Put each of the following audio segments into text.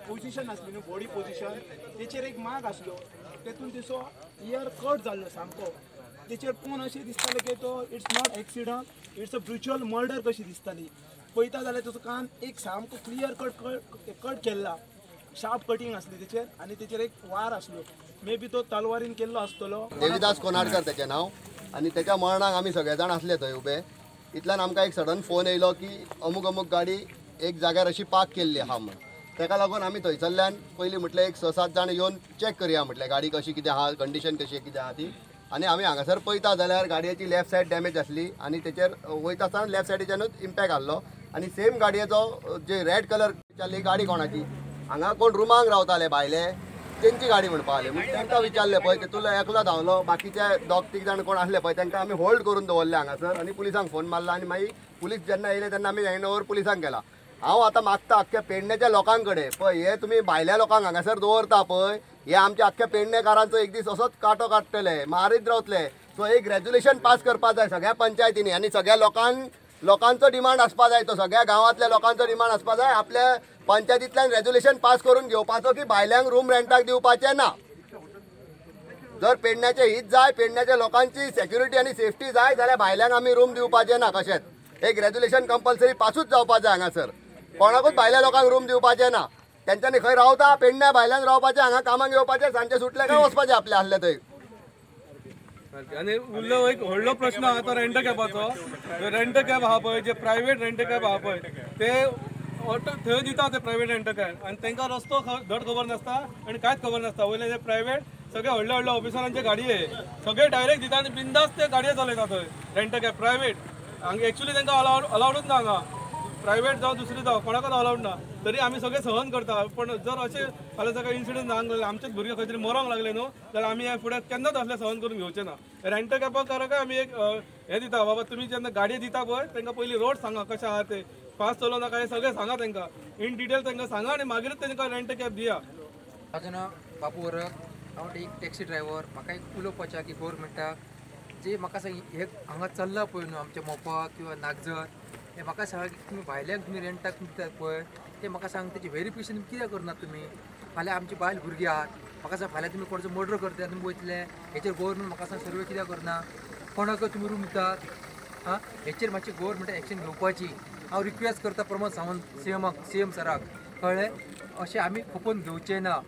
Position आसली न्हू, body position, तेचेर एक मार्क आसलो, तेतून तेचो इयर कट जाल्लो सामको. तेचेर पळोवन अशें दिसतालें की तो it's not accident, it's a brutal murder कशी दिसताली. पळयता जाल्यार तेचो कान एक सामको क्लियर कट कट केल्ला, शार्प कटींग आसली तेचेर आनी तेचेर एक वार आसलो, मे बी तो तलवारीन केल्लो आसतलो. देविदास कोनाडकर तेचें नांव आनी तेच्या मरणाक आमी सगळे जाण आसले थंय उबे. इतल्यान आमकां एक सडन फोन येयलो की अमूक अमूक गाडी एक जाग्यार अशी पार्क केल्ली आहा म्हण. तेका लागून आमी थंयसरल्यान पयलीं म्हटलें एक 6-7 जाण येवन चॅक करया म्हटलें गाडी कशी कितें आहा, कंडिशन कशी कितें आहा ती. आनी आमी हांगासर पळयता जाल्यार गाडयेची लेफ्ट सायड डॅमेज आसली आनी तेचेर वयता आसतना लेफ्ट सायडीच्यानूच इम्पॅक्ट आहलो. आनी सेम गाडयेचो जे रेड कलर विचारली गाडी कोणाची, हांगा कोण रुमांक रावताले भायले तेंची गाडी म्हणपा लागले. म्हण तांकां विचारलें पळय तेतूंतलो एकलो धांवलो, बाकीचे 2-3 जाण कोण आसले पळय तांकां आमी होल्ड करून दवरले हांगासर आनी पुलिसांक फोन मारला. आनी मागीर पुलीस जेन्ना येयले तेन्ना आमी हँड ओवर पुलिसांक केला. हांव आतां मागता आख्ख्या पेडण्याच्या लोकां कडेन, पळय हे तुमी भायल्या लोकांक हांगासर दवरता पळय, हे आमच्या आख्ख्या पेडणेकारांचो एक दीस असोच कांटो काडटले, मारीत रावतले. सो एक रेजोल्युशन पास करपा जाय सगळ्या पंचायतींनी आनी सगळ्या लोकांचो डिमांड आसपा जाय, तो सगळ्या गांवांतल्या लोकांचो डिमांड आसपा जाय आपल्या पंचायतींतल्यान रेजोल्युशन पास करून घेवपाचो की भायल्यांक रूम रेंटाक दिवपाचें ना. जर पेडण्याचें हित जाय, पेडण्याच्या लोकांची सेक्युरिटी आनी सेफ्टी जाय जाल्यार भायल्यांक आमी रूम दिवपाचें ना कशेंच. एक रेजोल्युशन कंपल्सरी पासूच जावपा जाय हांगासर, कोणाकूच भायल्या लोकांक रूम दिवपाचें ना. तेंच्यांनी खंय रावता पेडण्या भायल्यान रावपाचें, हांगा कामाक येवपाचें, सांजचे सुटले काय वचपाचें आपले आसले थंय. आनी उरलो एक व्हडलो प्रश्न आहा तो रेंट कॅबाचो. रेंट कॅब आहा पळय, जे प्रायवेट रेंट कॅब आहा पळय ते ऑटो थंय दिता ते प्रायवेट रेंट कॅब आनी तांकां रस्तो धड खबर नासता आनी कांयच खबर नासता. वयले जे प्रायवेट सगळे व्हडले व्हडले ऑफिसरांचे गाडये सगळे डायरेक्ट दिता आनी बिंदास ते गाडये चलयता थंय रेंट कॅब प्रायवेट. हांगा एक्चुली तांकां अलावडूच ना हांगा, प्रायवेट जावं दुसरी जावं कोणाकूच अलावड ना, तरी आमी सगळे सहन करता. पण जर अशें फाल्यां सकाळी इन्सिडंट जावंक लागले, आमचेच भुरगे खंय तरी मरोंक लागले न्हू जाल्यार आमी हे फुडें केन्नाच असलें सहन करून घेवचें ना. रेंट कॅबाकाराकय आमी एक हें दिता, बाबा तुमी जेन्ना गाडी दिता पळय तांकां पयलीं रोड सांगा कशें आहा ते, फास्ट चलोवं नाका, हें सगळें सांगा तांकां इन डिटेल तांकां सांगा आनी मागीरूच तांकां रेंट कॅब दिया. म्हाजो नांव बापू वरक, हांव एक टॅक्सी ड्रायव्हर. म्हाका एक उलोवपाचें की गोवोरमेंटाक जे म्हाका सांग हे हांगा चल्लां पळय न्हू आमच्या मोपा किंवा नागझर, हे म्हाका सांगा की तुमी भायल्यांक तुमी रेंटाक दितात पळय ते म्हाका सांग तेची व्हेरिफिकेशन कित्याक करनात तुमी. फाल्यां आमची बायल भुरगीं आहात, म्हाका सांग फाल्यां तुमी कोणाचो मर्डर करता तुमी वयतले, हेचेर गोवोरमेंट म्हाका सांग सर्वे कित्याक करना, कोणाक तुमी रूम दितात आं, हेचेर मातशी गोवोरमेंटान एक्शन घेवपाची हांव रिक्वेस्ट करता प्रमोद सावंत सीएमाक, सीएम सराक, कळ्ळें. अशें आमी खपोवन घेवचें ना.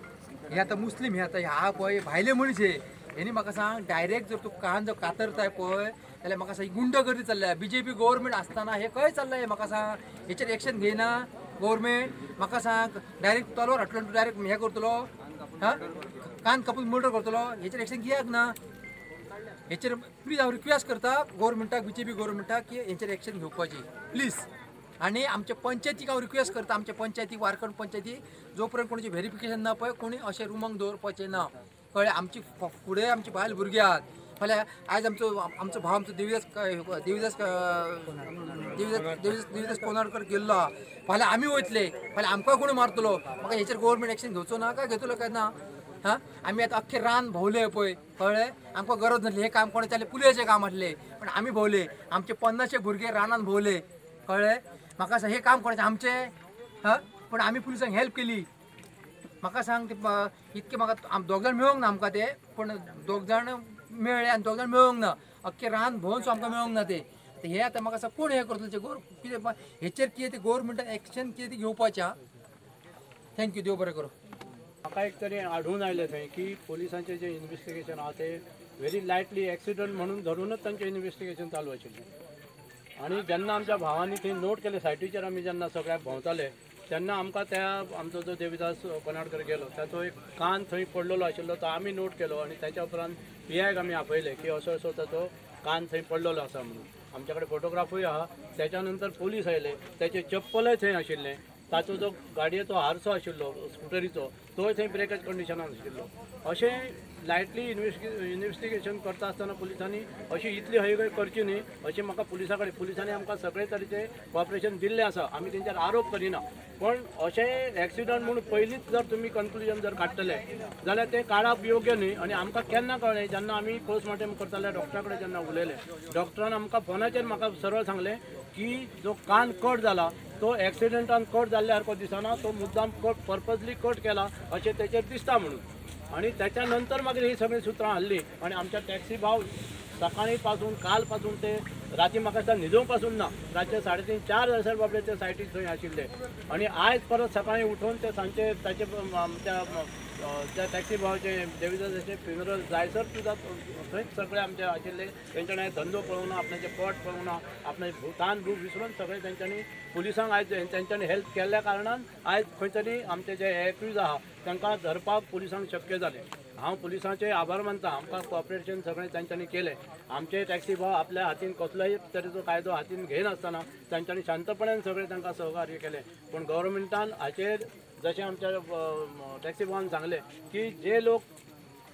हे आतां मुस्लीम हे आतां ह्या पळय भायले मनीस हे, हेणी म्हाका सांग डायरेक्ट जर तूं कान जर कातरताय पळय जाल्यार म्हाका सांग गुंडगर्दी चल्ल्या. बीजेपी गव्हर्मेंट आसतना हे खंय चल्लां हें म्हाका सांग, हेचेर एक्शन घेयना गव्हर्मेंट. म्हाका सांग डायरेक्ट तलवार हाडटलो तूं डायरेक्ट हें करतलो, हां कान कापून मर्डर करतलो, हेचेर एक्शन कित्याक ना. हेचेर प्लीज हांव रिक्वेस्ट करता गव्हर्मेंटाक, बीजेपी गव्हर्मेंटाक की हेचेर एक्शन घेवपाची प्लीज. आनी आमच्या पंचायतीक हांव रिक्वेस्ट करता, आमच्या पंचायतीक, वारखंड पंचायती जो पर्यंत कोणाचें व्हेरिफिकेशन ना पळय कोणी अशें रुमांक दवरपाचें ना, कळ्ळें. आमची फुडें आमची बायल भुरगीं आहात, फाल्यां आयज आमचो आमचो भाव आमचो देविदास देविदास देविदास देविदास देविदास कोनाडकर गेल्लो आहा, फाल्यां आमी वयतले, फाल्यां आमकां कोणी मारतलो. म्हाका हेचेर गोवोरमेंट एक्शन घेवचो ना काय घेतलो काय ना. हां आमी आतां अख्खें रान भोंवले पळय, कळ्ळें, आमकां गरज नासली, हें काम कोणें चाललें पुलिसाचें काम आसलें, पण आमी भोंवले, आमचे 50 भुरगे रानान भोंवले, कळ्ळें. म्हाका सांग हें काम कोणाचें आमचें, हां पूण आमी पुलिसांक हेल्प केली. म्हाका सांग ते इतकें म्हाका दोग जाण मेळोंक ना आमकां ते, पूण दोग जाण मेळ्ळे आनी दोग जाण मेळोंक ना, अख्खें रान भोंवन सो आमकां मेळोंक ना ते. हे आतां म्हाका सांग कोण हें करतलो कितें हेचेर कितें ते गोवोरमेंटान एक्शन कितें ते घेवपाचें. आं thank you, देव बरें करूं. म्हाका एक तरी आढळून आयलें थंय की पोलिसांचें जें इन्वेस्टिगेशन आहा तें व्हेरी लायटली एक्सिडंट म्हणून धरूनच तांचें इन्वेस्टिगेशन चालू आशिल्लें. आनी जेन्ना आमच्या भावांनी थंय नोट केलें सायटीचेर आमी जेन्ना सगळ्याक भोंवताले तेन्ना आमकां त्या आमचो जो देविदास कोनाडकर गेलो ताचो एक कान थंय पडलेलो आशिल्लो तो आमी नोट केलो आनी ताच्या उपरांत पी आयक आमी आपयले की असो असो ताचो कान थंय पडलेलो आसा म्हणून. आमच्या कडेन फोटोग्राफूय आहा. त्याच्या नंतर पोलीस आयले, त्याचे चप्पलय थंय आशिल्लें, ताचो जो गाडयेचो हारसो आशिल्लो स्कुटरीचो तोय थंय ब्रेकेज कंडिशनान आशिल्लो. अशें लायटली इन्वेस्टिगेशन करता आसतना पुलिसांनी अशी इतली हयगय करची न्ही अशें म्हाका पुलिसां कडेन, पुलिसांनी आमकां सगळे तरेचें कॉपरेशन दिल्लें आसा, आमी तेंचेर आरोप करिना, पण अशें एक्सिडंट म्हणून पयलींच जर तुमी कन्क्लुजन जर काडटले जाल्यार तें काडप योग्य न्ही. आनी आमकां केन्ना कळ्ळें जेन्ना आमी पोस्टमॉर्टम करताले डॉक्टरा कडेन जेन्ना उलयले, डॉक्टरान आमकां फोनाचेर म्हाका सरळ सांगलें की जो कान कट जाला तो एक्सिडंटान कट जाल्ल्या सारको दिसना, तो मुद्दाम कट पर्पजली कट केला अशें तेचेर दिसता म्हणून। आनी त्याच्या नंतर मागीर ही सगळीं सुत्रां हाडली आनी आमच्या टॅक्सी भाव सकाळी पासून काल पासून ते राती म्हाका दिसता न्हिदूंक पासून ना, रातचे 3:30 4 जायसर बाबडे ते सायटीक थंय आशिल्ले आनी आयज परत सकाळी उठून ते सांजचे ताचे त्या त्या टॅक्सी भावाचे देवीदासाचे फ्युनरल जायसर सुद्दां थंयच सगळे आमचे आशिल्ले। तेंच्यांनी धंदो पळोवना, आपणाचें पोट पळोवना, आपणें भूतान रूप विसरून सगळे तेंच्यांनी पुलिसांक आयज तेंच्यांनी हेल्प केल्ल्या कारणान आयज खंय तरी आमचे जे एक्यूज आहा तांकां धरपाक पुलिसांक शक्य जालें। हांव पुलिसांचे आभार मानता, आमकां कॉपरेशन सगळें तेंच्यांनी केलें। आमचे टॅक्सी भाव आपल्या हातीन कसलोय तरेचो कायदो हातीन घेयनासतना तेंच्यांनी शांतपणान सगळें तांकां सहकार्य केलें। पूण गव्हर्मेंटान हाचेर जशें आमच्या टॅक्सी भावान सांगलें की जे लोक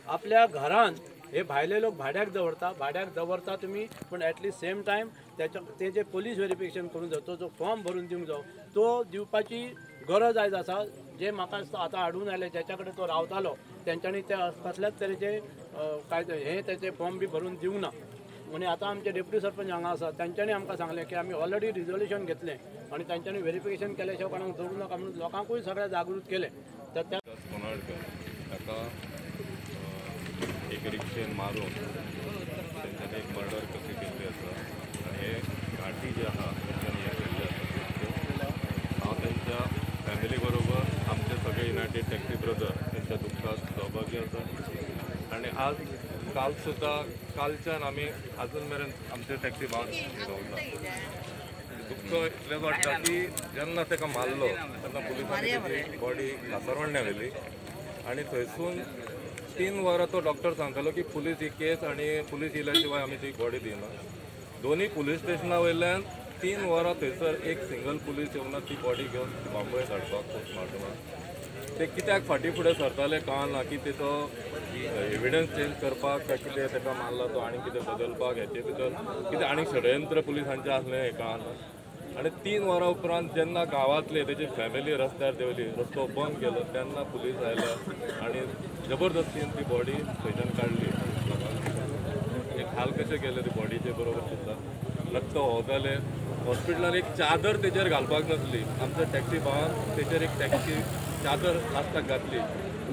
आपल्या घरान हे भायले लोक भाड्याक दवरता, भाड्याक दवरता तुमी, पूण एटलिस्ट सेम टायम तेच्या तेजे पोलीस वेरिफिकेशन करूंक जाय, तो जो फॉर्म भरून दिवंक जाय तो दिवपाची गरज आयज आसा। जे म्हाका आतां हाडून आयले ज्याच्या कडेन तो रावतालो तेंच्यांनी त्या कसल्याच तरेचे कांय हे तेचे फॉर्म बी भरून दिवंक ना। आनी आतां आमचे डेप्युटी सरपंच हांगा आसा तेंच्यांनी आमकां सांगलें की आमी ऑलरेडी रिजोल्युशन घेतलें आनी तेंच्यांनी वेरिफिकेशन केल्या शिवाय कोणाक दवरूं नाका म्हणून लोकांकूय सगळें जागृत केलें। तर त्या ताका एक रिक्षेन मारून तेंच्यांनी एक मर्डर कशी केल्ली आसा आनी हे घाटी जे आहा तेंच्यांनी हें केल्लें आसा। हांव तेंच्या फॅमिली बरोबर आमचे सगळे युनायटेड टॅक्सी ब्रदर तेंच्या दुख्खात सहभागी आसा आनी आज काल सुद्दां कालच्यान आमी आजून मेरेन आमचे टॅक्सी भाव भोंवता। दुख्ख इतलें वाडटा की जेन्ना ताका मारलो तेन्ना पुलिसांनी तेजी बॉडी कासारवाडण्या व्हेली आनी थंयसून 3 वरां तो डॉक्टर सांगतालो की पुलीस ही केस आनी पुलीस येयल्या शिवाय आमी ती बॉडी दिना। दोनूय पुलीस स्टेशना वयल्यान 3 वरां थंयसर एक सिंगल पुलीस येवना ती बॉडी घेवन बांबोळे धाडपाक पोस्टमार्टमाक। ते कित्याक फाटीं फुडें सरताले कळना की तेचो एविडन्स चेंज करपाक काय कितें ताका मारला तो आनी कितें बदलपाक हेचे भितर कितें आनी षडयंत्र पुलिसांचें आसलें हें कळना। आनी 3 वरां उपरांत जेन्ना गांवांतले तेजी फॅमिली रस्त्यार देंवली, रस्तो बंद केलो तेन्ना पुलीस आयले आनी जबरदस्तीन ती बॉडी थंयच्यान काडली। लोकांक एक हाल कशें केले ती बॉडीचे बरोबर सुद्दां रक्त व्हांवतालें। हॉस्पिटलान एक चादर तेजेर घालपाक नासली, आमच्या टॅक्सी भावान तेजेर एक टॅक्सी चादर लास्टाक घातली।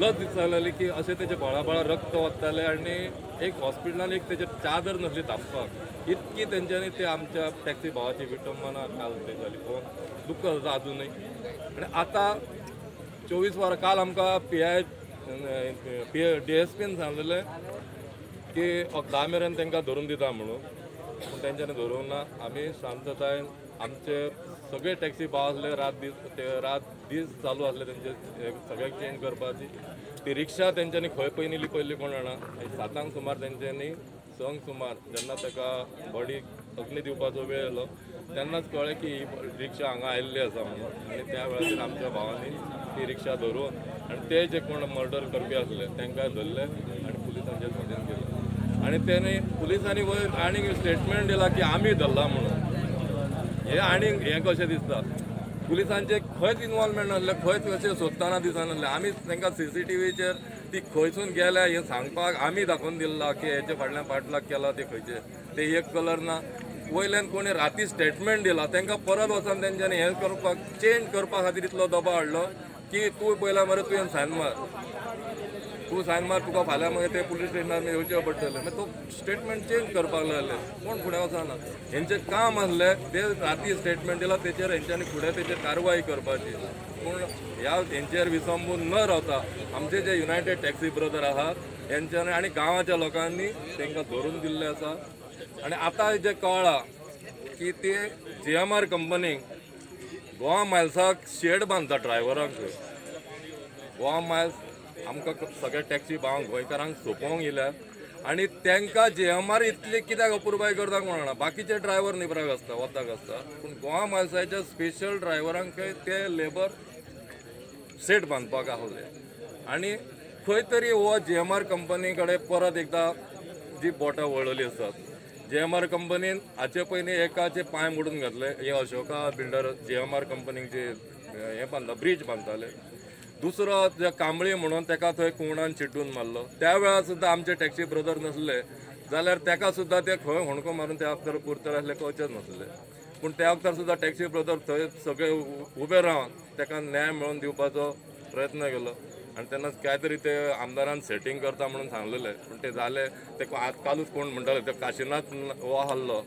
लज दिसता लागली की अशें तेजे बळाबळा रक्त वतालें आनी एक हॉस्पिटलान एक तेजेर चादर नासली धांपपाक। इतकी तेंच्यांनी ते आमच्या टॅक्सी भावाची विटंबना काल ते जाली पळोवन दुख्ख जाता आजुनूय। आनी आतां 24 वरां काल आमकां पी डी एस पीन सांगलेलें की 10 मेरेन तांकां धरून दिता म्हणून, पूण तेंच्यांनी धरूंक ना। आमी शांततायेन आमचे सगळे टॅक्सी भाव आसले रात दीस ते रात दीस चालू आसले तेंचे सगळ्याक चेंज करपाची। ती रिक्षा तेंच्यांनी खंय पयलीं लिपयल्ली कोण जाणा। 7 सुमार तेंच्यांनी 6 सुमार जेन्ना ताका बॉडी अग्नी दिवपाचो वेळ येयलो तेन्नाच कळ्ळें की ही रिक्षा हांगा आयिल्ली आसा म्हणून। आनी त्या वेळाचेर आमच्या भावांनी ती रिक्षा धरून आनी ते जे कोण मर्डर करपी आसले तांकां धरले आनी पुलिसांचेर सुदीन केले। आनी तेणी पुलिसांनी वयर आनीक स्टेटमेंट दिला की आमी धरला म्हणून। हे आनीक हें कशें दिसता पुलिसांचे खंयच इनवॉल्वमेंट नासलें, खंयच कशें सोदतना दिसनासलें। आमी तांकां सीसीटीव्हीचेर ती खंयसून गेल्या हें सांगपाक आमी दाखोवन दिल्ला की हेचे फाटल्यान पाठलाग केला ते खंयचे ते एक कलर ना। वयल्यान कोणी राती स्टेटमेंट दिला तांकां परत वचोन तेंच्यांनी हें करपाक चेंज करपा खातीर इतलो दबाव हाडलो की तूं पयला मरे तुवें सायन मार, तूं सायन मार, तुका फाल्यां मागीर ते पुलीस स्टेशनार येवचें पडटलें। मागीर तो स्टेटमेंट चेंज करपाक लागले, कोण फुडें वचना। हेंचें काम आसलें ते राती स्टेटमेंट दिला तेचेर हेंच्यांनी फुडें तेचेर कारवाय करपाची। पूण ह्या हेंचेर विसंबून न रावता आमचे जे युनायटेड टॅक्सी ब्रदर आहात हेंच्यांनी आनी गांवाच्या लोकांनी तांकां धरून दिल्लें आसा। आनी आतां जें कळ्ळां की ते GMR कंपनीक गोवा मायल्साक शेड बांदता ड्रायव्हरांक। गोवा मायल्स आमकां सगळे टॅक्सी भावांक गोंयकारांक सोंपोवंक येयल्या आनी तांकां GMR इतले कित्याक अपुरबाय करता कोण जाणा। बाकीचे ड्रायव्हर निबराक आसता, वताक आसता, पूण गोवा मायल्साच्या स्पेशल ड्रायव्हरांक ते लेबर सेट बांदपाक आसले। आनी खंय तरी हो GMR company कडेन परत एकदां जी बोटां वळवली आसात। GMR कंपनीन हाचे पयलीं एकाचे पांय मोडून घातले, हे अशोका बिल्डर GMR कंपनीक जे हें बांदता ब्रीज बांदताले। दुसरो जे कांबळी म्हणून ताका थंय कुंवणान चिड्डून मारलो। त्या वेळार सुद्दां आमचे टॅक्सी ब्रदर नासले जाल्यार ताका सुद्दां ते खंय होणको मारून ते आफ्टर पुरतले आसले कळचेच नासले। पूण त्या वखतार सुद्दां टॅक्सी ब्रदर थंय सगळे उबे रावन ताका न्याय मेळोवन दिवपाचो प्रयत्न केलो आनी तेन्ना काय तरी ते आमदारान सेटींग करता म्हणून सांगलेलें, पूण ते जालें ते कालूच कोण म्हणटाले ते काशिनाथ हो आहलो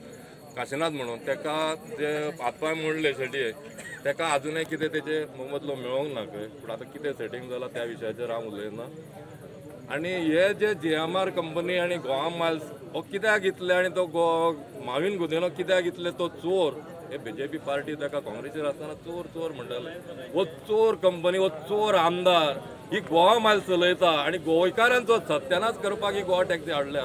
काशिनाथ म्हणून ताका जे हातपांय मोडले शेटये ताका आजुनय कितें तेजे मोबदलो मेळोंक ना खंय, पूण आतां कितें सेटींग जालां त्या विशयाचेर हांव उलयना। आनी हे जे GMR company आनी गोवा मायल्स हो कित्याक इतले आनी तो माविन गुदिन्हो कित्याक इतले तो चोर, हे बीजेपी पार्टी ताका काँग्रेसीर आसतना चोर चोर म्हणटाले, हो चोर कंपनी हो चोर आमदार ही गोवा मायल्स चलयता आनी गोंयकारांचो सत्यानाश करपाक ही गोवा टॅक्सी हाडल्या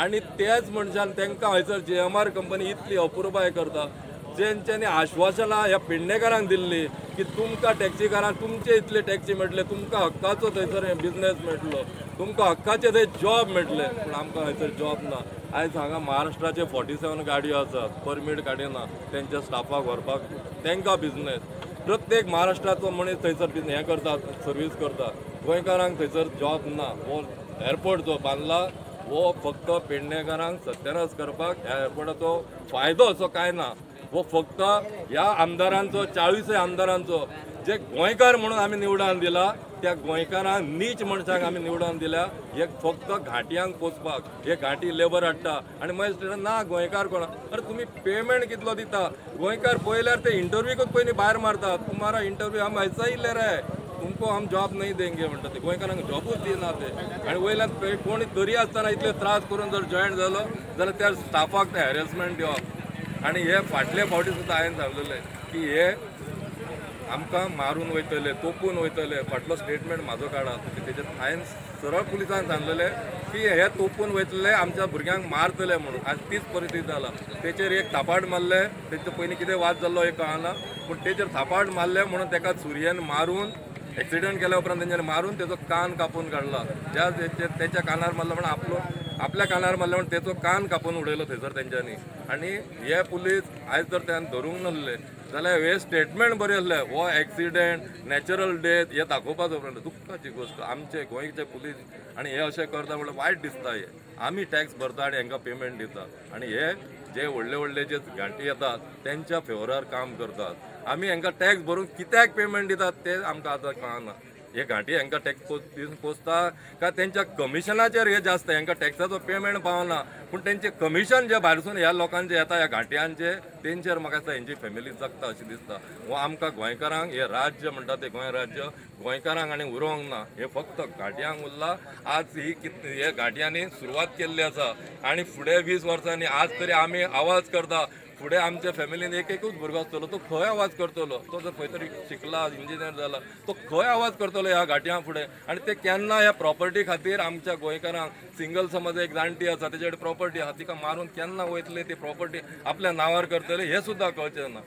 आनी तेच मनशान तांकां हयसर GMR company इतली अपुरबाय करता, जेंच्यांनी आश्वासनां ह्या पेडणेकारांक दिल्ली की तुमकां टॅक्सीकारांक तुमचे इतले टॅक्सी मेळटले, तुमकां हक्काचो थंयसर बिजनेस मेळटलो, तुमकां हक्काचे थंय जॉब मेळटले, पूण आमकां हयसर जॉब ना। आयज हांगा महाराष्ट्राचे 47 गाडयो आसात, परमीट काडिना तेंच्या स्टाफाक व्हरपाक, तांकां बिजनेस प्रत्येक महाराष्ट्राचो मनीस थंयसर बिजनेस हें करता, सर्वीस करता, गोंयकारांक थंयसर जॉब ना। हो एअरपोर्ट जो बांदला हो फक्त पेडणेकारांक सत्यानाश करपाक ह्या एअरपोर्टाचो फायदो असो कांय ना, हो फक्त ह्या आमदारांचो 40 आमदारांचो जे गोंयकार म्हणून आमी निवडून दिला त्या गोंयकारांक नीच मनशांक आमी निवडून दिल्या, हे फक्त घांटयांक पोसपाक, हे घांटी लेबर हाडटा आनी मागीर ना गोंयकार कोण, अरे तुमी पेमेंट कितलो दिता, गोंयकार पळयल्यार ते इंटरव्यूकूच पयलीं भायर मारतात, तुम्हारा इंटरव्यू हम ऐसा ही ले रहे तुमको हम जॉब नहीं देंगे म्हणटा ते, गोंयकारांक जॉबूच दिना ते। आनी वयल्यान कोण तरी आसतना इतले त्रास करून जर जॉयन जालो जाल्यार त्या स्टाफाक ते हॅरेसमेंट दिवप। आनी हे फाटले फावटी सुद्दां हांवें सांगलेलें की हे आमकां मारून वयतले, तोपून वयतले, फाटलो स्टेटमेंट म्हाजो काडा, तेजेर हांवें सरळ पुलिसांक सांगलेलें की हे तोपून वयतले आमच्या भुरग्यांक मारतले म्हणून। आज तीच परिस्थिती जाला, तेचेर एक थापाट मारले, तेचे पयलीं कितें वाद जाल्लो हें कळना, पूण तेचेर थापाट मारले म्हणून ताका सुरयेन मारून एक्सिडंट केल्या उपरांत तेंच्यांनी मारून तेचो कान कापून काडला, ज्या तेच्या कानार मारलो म्हणून आपलो आपल्या कानार मारलो म्हणून तेचो कान कापून उडयलो थंयसर तेंच्यांनी। आनी हे पुलीस आयज जर त्यान धरूंक नासले जाल्यार हे स्टेटमेंट बरें आसलें, हो एक्सिडंट नॅचरल डेथ हे दाखोवपाचो उपरांत दुख्खाची गोश्ट। आमचे गोंयचे पुलीस आनी हे अशें करता म्हणल्यार वायट दिसता, हे आमी टॅक्स भरता आनी हांकां पेमेंट दिता आनी हे जे व्हडले व्हडले जे घांटी येतात तेंच्या फेवरार काम करतात, आमी हांकां टॅक्स भरून कित्याक पेमेंट दितात ते आमकां आतां कळना। हे घांटी हांकां टॅक्स पोसता काय तेंच्या कमिशनाचेर हे जास्त, हांकां टॅक्साचो पेमेंट पावना पूण तेंचे कमिशन जे भायरसून ह्या लोकांचे येता ह्या घांटयांचे तेंचेर म्हाका दिसता हेंची फॅमिली जगता अशी दिसता। हो आमकां गोंयकारांक हे राज्य म्हणटा ते गोंय राज्य गोंयकारांक आनी उरोंक ना, हे फक्त घांटयांक उरला। आज ही हे घांटयांनी सुरवात केल्ली आसा आनी फुडें 20 वर्सांनी आज तरी आमी आवाज करता, फुडें आमच्या फॅमिलीन एक एकूच भुरगो आसतलो तो खंय आवाज करतलो, तो जर खंय तरी शिकला इंजिनियर जाला तो खंय आवाज करतलो ह्या घाटयां फुडें। आनी ते केन्ना ह्या प्रॉपर्टी खातीर आमच्या गोंयकारांक सिंगल समज एक जाणटी आसा तेजे कडेन प्रॉपर्टी आसा तिका मारून केन्ना वयतले ती प्रॉपर्टी आपल्या नांवार करतले हे सुद्दां कळचें ना।